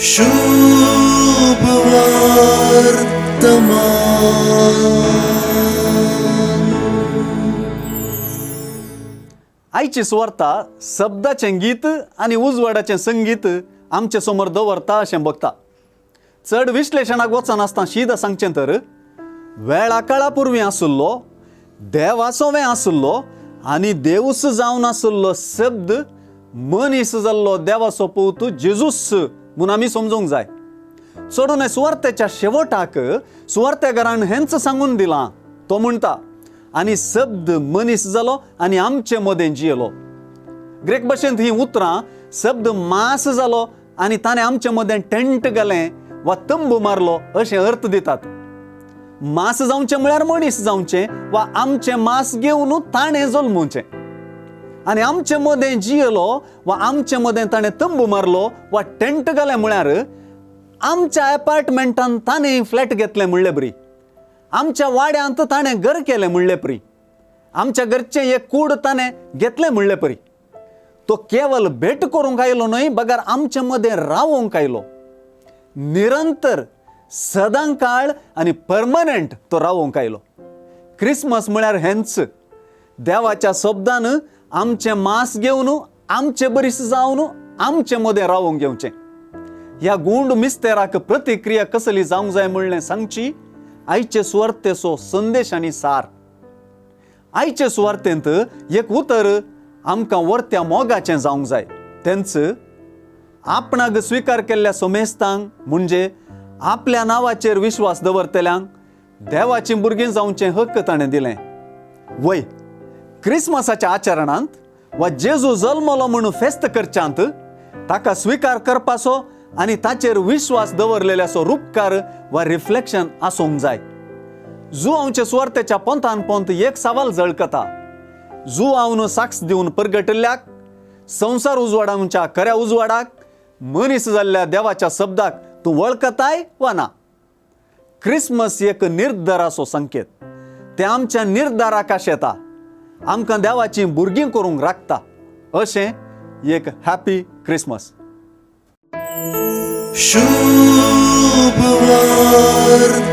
शुभ वर्तमान. आयची सुवार्ता शब्दाचें गीत आनी उजवाडाचें संगीत आमचे समोर दवरता अशें बघता. चड विश्लेशणाक वचनासतना शीदा सांगचें तर वेळा काळा पुर्वी आशिल्लो देवासोवें आशिल्लो आनी देवूच जावन आशिल्लो शब्द मनीस जाल्लो देवाचो पूत जेजूस म्हूण आमी समजूंक जाय. चडून सुवार्तेच्या शेवटाक सुवार्तेकारान हेंच सांगून दिलां. तो म्हणटा आनी शब्द मनीस जालो आनी आमचे मदें जियेलो. ग्रीक भाशेंत हीं उतरां शब्द मास जालो आनी ताणें आमचे मदें टेंट घालें वा तंबू मारलो अशें अर्थ दितात. मास जावचें म्हळ्यार मनीस जावचें वा आमचें मास घेवन ताणें जल्मुचें आनी आमचे मदें जियेलो वा आमचे मदें ताणें तंबू मारलो वा टेंट घालें म्हळ्यार आमच्या एपार्टमेंटान ताणें फ्लॅट घेतलें म्हणले बरी, आमच्या वाड्यांत ताणें घर केलें म्हणले परी, आमच्या घरचें एक कूड ताणें घेतलें म्हणले परी. तो केवल भेट करूंक आयलो न्हय बगर आमचे मदें रावोंक आयलो. निरंतर सदां काळ आनी परमनंट तो रावोंक आयलो. क्रिसमस म्हळ्यार हेंच, देवाच्या शब्दान आमचें मास घेवन आमचे बरीस जावन आमचे मदें रावोंक घेवचें. ह्या गुंड मिस्तेराक प्रतिक्रिया कसली जावंक जाय म्हणलें सांगची आयचे सुवार्तेचो संदेश आनी सार. आयचे सुवार्तेंत एक उतर आमकां वर्त्या मोगाचें जावंक जाय. तेंच आपणाक स्विकार केल्ल्या समेस्तांक म्हणजे आपल्या नांवाचेर विश्वास दवरतल्यांक देवाचीं भुरगीं जावचें हक्क ताणें दिलें. वय क्रिसमसाच्या आचरणांत वा जेजू जल्मलो म्हणून फेस्त करच्यांत ताका स्विकार करपाचो आनी ताचेर विश्वास दवरलेल्याचो रुपकार वा रिफ्लेक्शन आसूंक जाय. जुआंवचे सुवार्तेच्या पोंतान पोंत एक सवाल झळकता. जुआंवन साक्ष दिवन परगटिल्ल्याक संवसार उजवाडावच्या खऱ्या उजवाडाक मनीस जाल्ल्या देवाच्या शब्दाक तूं वळखताय वा ना? क्रिसमस एक निर्धाराचो संकेत. ते आमच्या निर्धाराक येता, आमकां देवाचीं भुरगीं करूंक राखता. अशें एक हॅपी क्रिसमस. शुभ वर्तमान.